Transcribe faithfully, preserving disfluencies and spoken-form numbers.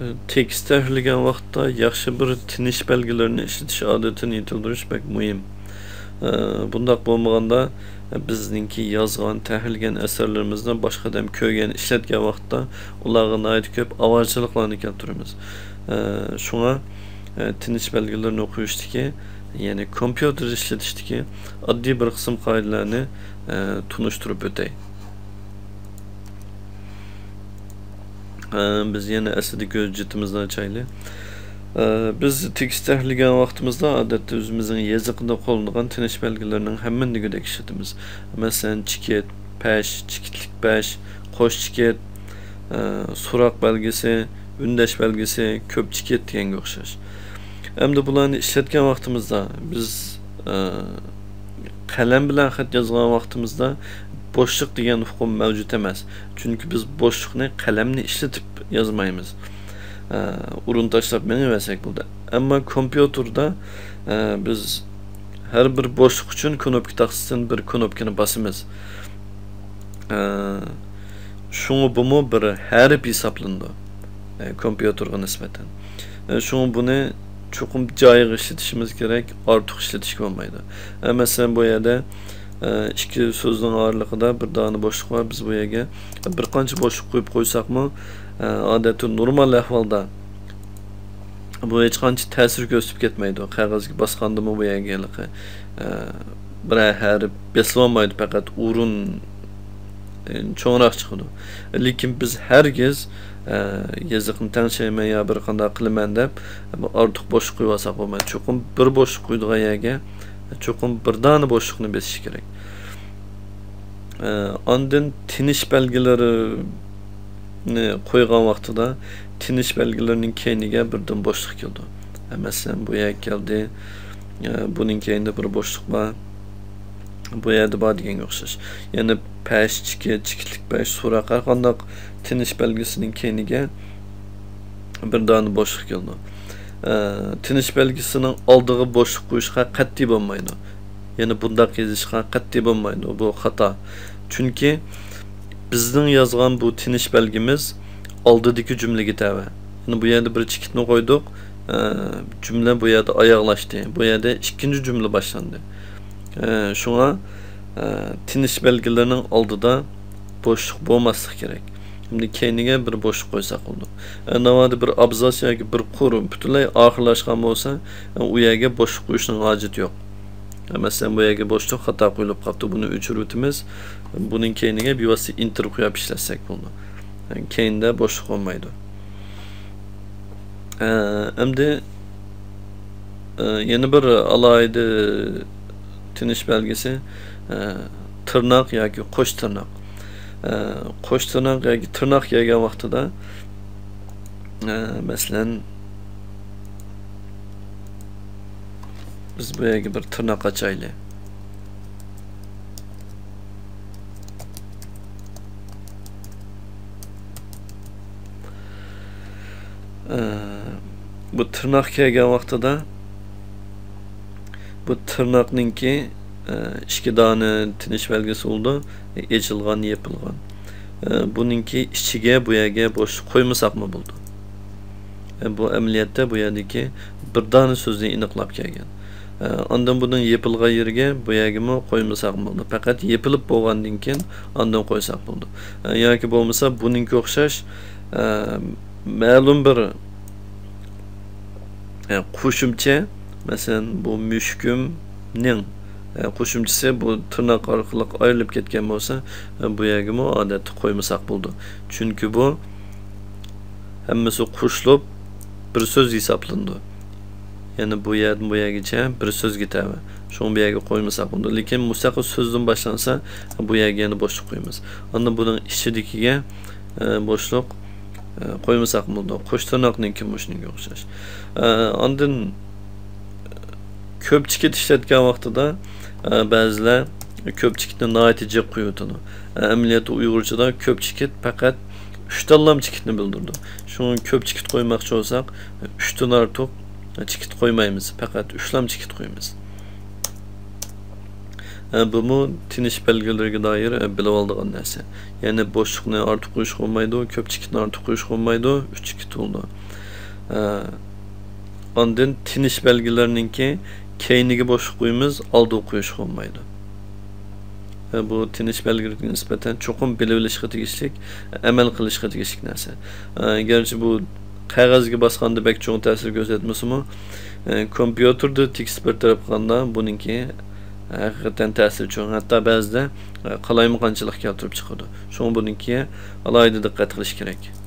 تېكىست تەھرىرلىگەن ۋاقىتتا ياخشى بىر تىنىش بەلگىلىرىنى ئىشلىتىش ئادىتىنى يېتىلدۈرۈش بەك مۇھىم. ئە، بۇنداق بولمىغاندا، بىزنىڭكى يازغان، تەھرىرلىگەن ئەسەرلىرىمىزنى باشقا ئادەم كۆرگەن، ئىشلەتكەن ۋاقىتتا ئۇلارغا ناھايىتى كۆپ ئاۋارىچىلىقلارنى كەلتۈرىمىز. ئە، شۇڭا، ئە، تىنىش بەلگىلىرىنى قويۇشتىكى، يەنى كومپيۇتېر ئىشلىتىشتىكى ئاددىي بىر قىسىم قائىدىلەرنى، ئە، تونۇشتۇرۇپ ئۆتەي. ئە، بىز يەنە ئەسلىدىكى ھۆججىتىمىزنى ئاچايلى. ئە، بىز تېكىست تەھرىرلىگەن ۋاقتىمىزدا، ئادەتتە ئۆزىمىزنىڭ يېزىقىدا قوللىنىدىغان تىنىش بەلگىلىرىنىڭ ھەممىنى دېگۈدەك ئىشلىتىمىز. مەسىلەن، چېكىت، پەش، چېكىتلىك پەش، قوش چېكىت، ئە، سوراق بەلگىسى، ئۈندەش بەلگىسى، كۆپ چېكىت دېگەنگە ئوخشاش. ئەمدى بۇلارنى ئىشلەتكەن ۋاقتىمىزدا بىز، ئە، قەلەم بىلەن خەت يازغان ۋاقتىمىزدا بوشلۇق دېگەن ئۇقۇم مەۋجۇت ئەمەس. چۈنكى بىز بوشلۇقنى قەلەمنى ئىشلىتىپ يازمايمىز. ئە، ئورۇن تاشلاپ مېڭىۋەرسەك بولدى. ئەمما كومپيۇتېردا، ئە، بىز ھەر بىر بوشلۇق ئۈچۈن كۇنۇپكا تاختىسىدىن بىر كۇنۇپكىنى باسىمىز. ئە، شۇڭا بۇمۇ بىر ھەرپ ھېسابلىنىدۇ، ئە، كومپيۇتېرغا نىسبەتەن. ئە، شۇڭا بۇنى چوقۇم جايىغا ئىشلىتىشىمىز كېرەك، ئارتۇق ئىشلىتىشكە بولمايدۇ. ئە، مەسىلەن، بۇ يەردە، ئە، ئىككى سۆزنىڭ ئارىلىقىدا بىر دانە بوشلۇق بار. بىز بۇ يەرگە بىر قانچە بوشلۇق قويۇپ قويساقمۇ، ئە، ئادەتتە نورمال ئەھۋالدا بۇ ھېچقانچە تەسىر كۆرسىتىپ كەتمەيدۇ. قەغەزگە باسقاندىمۇ بۇ يەرگە ھېلىقى، ئە، بىرەر ھەرپ بېسىلىۋالمايدۇ، پەقەت ئورۇن، ئە، چوڭراق چىقىدۇ. لېكىن بىز ھەرگىز، ئە، يېزىقنى تەڭشەيمەن يا بىر قانداق قىلىمەن دەپ، بۇ ئارتۇق بوشلۇق قويۇۋالساق بولمايدۇ. چوقۇم بىر بوشلۇق قويىدىغان يەرگە چوقۇم بىر دانە بوشلۇقنى بېسىش كېرەك. ئە، ئاندىن تىنىش بەلگىلىرىنى قويغان ۋاقتىدا تىنىش بەلگىلىرىنىڭ كەينىگە بىردىن بوشلۇق كېلىدۇ. ئە، مەسىلەن، بۇ يەرگە كەلدى. ئە، بۇنىڭ كەينىدە بىر بوشلۇق بار. بۇ يەردە بار دېگەنگە ئوخشاش. يەنە پەش، چېكىت، چېكىتلىك پەش، سوراق، ھەر قانداق تىنىش بەلگىسىنىڭ كەينىگە بىر دانە بوشلۇق كېلىدۇ. ئە، تىنىش بەلگىسىنىڭ ئالدىغا بوشلۇق قويۇشقا قەتئىي بولمايدۇ. يەنى بۇنداق يېزىشقا قەتئىي بولمايدۇ. بۇ خاتا. چۈنكى بىزنىڭ يازغان بۇ تىنىش بەلگىمىز ئالدىدىكى جۈملىگە تەۋە. يەنى بۇ يەردە بىر چېكىتنى قويدۇق. ئە، جۈملە بۇ يەردە ئاياغلاشتى. بۇ يەردە ئىككىنچى جۈملە باشلاندى. ئە، شۇڭا، ئە، تىنىش بەلگىلىرىنىڭ ئالدىدا بوشلۇق بولماسلىقى كېرەك. ئەمدى كەينىگە بىر بوشلۇق قويساق بولىدۇ. ئە، ناۋادا بىر ئابزاس ياكى بىر قۇر پۈتۈنلەي ئاخىرلاشقان بولسا، ئە، ئۇ يەرگە بوشلۇق قويۇشنىڭ ھاجىتى يوق. ئە، مەسىلەن، بۇ يەرگە بوشلۇق خاتا قويۇلۇپ قاپتۇ. بۇنى ئۆچۈرۈۋېتىمىز. بۇنىڭ كەينىگە بىۋاسىتە ئېنتېر قويۇپ ئىشلەتسەك بولىدۇ. ئە، كەينىدە بوشلۇق بولمايدۇ. ئە، ئەمدى، ئە، يەنە بىر ئالاھىدە تىنىش بەلگىسى، ئە، تىرناق ياكى قوش تىرناق. ئە، قوش تىرناق ياكى تىرناق كەلگەن ۋاقتىدا، ئە، مەسىلەن، بىز بۇ يەرگە بىر تىرناق ئاچايلى. ئە، بۇ تىرناق كەلگەن ۋاقتىدا بۇ تىرناقنىڭكى، ئە، ئىككى دانە تىنىش بەلگىسى بولىدۇ. ئېچىلغان، يېپىلغان. ئە، بۇنىڭكى ئىچىگە، بۇ يەرگە بوشلۇق قويمىساقمۇ بولىدۇ. ئە، بۇ ئەمەلىيەتتە بۇ يەردىكى بىر دانە سۆزنى ئېنىقلاپ كەلگەن. ئە، ئاندىن بۇنىڭ يېپىلغان يېرىگە، بۇ يەرگىمۇ قويمىساقمۇ بولىدۇ. پەقەت يېپىلىپ بولغاندىن كېيىن ئاندىن قويساق بولىدۇ. ئە، ياكى بولمىسا بۇنىڭكى ئوخشاش، ئە، مەلۇم بىر، ئە، قوشۇمچە، مەسىلەن، بۇ مۈشۈكۈمنىڭ، ئە، قوشۇمچىسى بۇ تىرناق ئارقىلىق ئايرىلىپ كەتكەن بولسا، ئە، بۇ يەرگىمۇ ئادەتتە قويمىساق بولىدۇ. چۈنكى بۇ ھەممىسى قوشۇلۇپ بىر سۆز ھېسابلىنىدۇ. يەنى بۇ يەردىن بۇ يەرگىچە بىر سۆزگە تەۋە. شۇڭا بۇ يەرگە قويمىساق بولىدۇ. لېكىن مۇستەقىل سۆزدىن باشلانسا، بۇ يەرگە يەنە بوشلۇق قويىمىز. ئاندىن بۇنىڭ ئىچىدىكىگە، ئە، بوشلۇق، ئە، قويمىساق بولىدۇ. قوش تىرناقنىڭكى مۇشۇنىڭغا ئوخشاش. ئە، ئاندىن كۆپ چېكىت ئىشلەتكەن ۋاقتىدا، ئە، بەزىلەر كۆپ چېكىتنى ناھايىتى جىق قويۇۋېتىدۇ. ئە، ئەمەلىيەتتە ئۇيغۇرچىدا كۆپ چېكىت پەقەت ئۈچ تاللام چېكىتنى بىلدۈرىدۇ. شۇڭا كۆپ چېكىت قويماقچى بولساق، ئۈچتىن ئارتۇق چېكىت قويمايمىز، پەقەت ئۈچلام چېكىت قويىمىز. ئە، بۇمۇ تىنىش بەلگىلىرىگە دائىر، ئە، بىلىۋالىدىغان نەرسە. يەنى بوشلۇقنى ئارتۇق قويۇشقا بولمايدۇ، كۆپ چېكىتنى ئارتۇق قويۇشقا بولمايدۇ، ئۈچ چېكىت بولىدۇ. ئە، ئاندىن تىنىش بەلگىلىرىنىڭكى كەينىگە بوشلۇق قويىمىز، ئالدىغا قويۇشقا بولمايدۇ. ئە، بۇ تىنىش بەلگىلىرىگە نىسبەتەن چوقۇم بىلىۋېلىشقا تېگىشلىك، ئەمەل قىلىشقا تېگىشلىك نەرسە. ئە، گەرچە بۇ قەغەزگە باسقاندا بەك چوڭ تەسىر كۆرسەتمىسىمۇ، ئە، كومپيۇتېردا تېكىست بىر تەرەپ قىلغاندا بۇنىڭكى ھەقىقەتەن تەسىرى چوڭ، ھەتتا بەزىدە، ئە، قالايمىقانچىلىق كەلتۈرۈپ چىقىدۇ. شۇڭا بۇنىڭكى ئالاھىدە دىققەت قىلىش كېرەك.